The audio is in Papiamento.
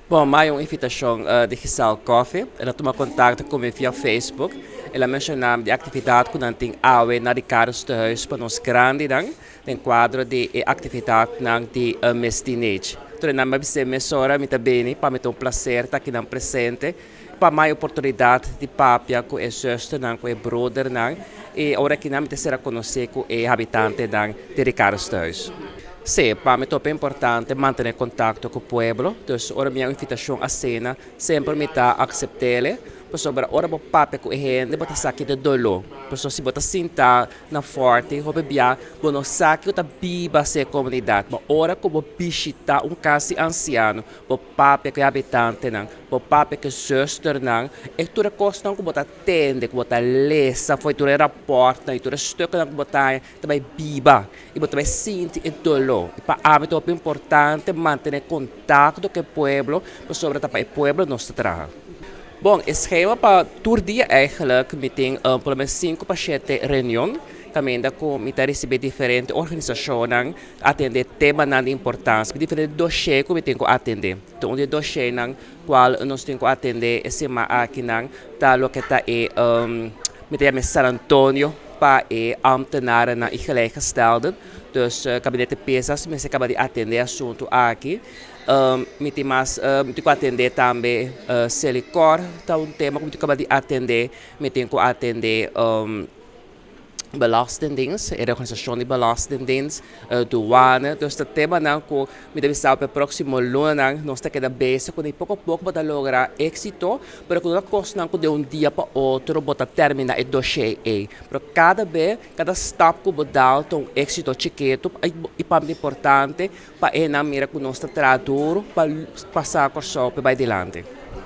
Bon, m'a haya un invitacion di Giselle Coffie. El a tuma contacto cu mi via Facebook. El a menciona di actividad cu nan tin awe na Ricardo's Tehuis pa nos grandinan den cuadro di e actividadnan di Miss Teenage. Tur nan a bis'é mesora mi ta bini, pa mi ta un placer ta akinan presente, pa mi a haya oportunidad di papia cu e zusternan, cu e broedernan y ora akinan mi ta ser a conoce cu e habitantenan di Ricardo's Tehuis. Sí, pa mi tope importante mantené kontakto ku pueblo. Dus ora mi a un invitashon asina, semper mi ta aksept'é, pasobra ora bo papia ku e hende bo ta sa ki ta doló. Pasobra si bo ta sinta na Forti hopi bia bo no sa kiko ta biba si e komunidat. Ma ora ku bo bishitá un kas di ansiano, bo papia ku e habitantenan, bo papia ku e zusternan, e tur e kosnan ku bo ta tende, ku bo ta lesa for di tur e rapòrtnan i tur e stuknan ku bo ta haña, ta bai biba i bo ta bai sinti e doló. I pa ami ta hopi importante mantené kontakto ku e pueblo pasobra ta pa e pueblo nos ta traha. Bon, e skema pa tur dia eigenlijk mi tin por lo menos sinku pa shete reunion kaminda ku mi ta risibí diferente organisashonnan atendé temanan di importansia, diferente doshé ku mi tin ku atendé. Ta un di e doshénan kual nos tin ku atendé e siman akinan ta loke ta e mi ta yama e San Antonio. Pa e ambtenarennan i gelijkgestelden. Dus Gabinete Pisas mester kaba di atendé e asuntu aki. Mi tin mas, mi tin ku atendé tambe Selikor ta un tema ku mi tin kaba di atendé. Mi tin ku atendé Belastingdienst, e reorganisashon di Belastingdienst, Douane. Dus ta temanan ku mi ta bisa pa e próksimo lunanan nos ta keda bezig kuné. Poko a poko bo ta logra éksito. Pero ku no ta kosnan ku den un dia pa otro bo ta terminá e doshé ei. Pero kada be, kada stap ku bo dal ta un éksito chikitu i pa mi ta importante pa e nan mira ku nos ta traha duru pa pasa Kòrsou pa e bai dilanti.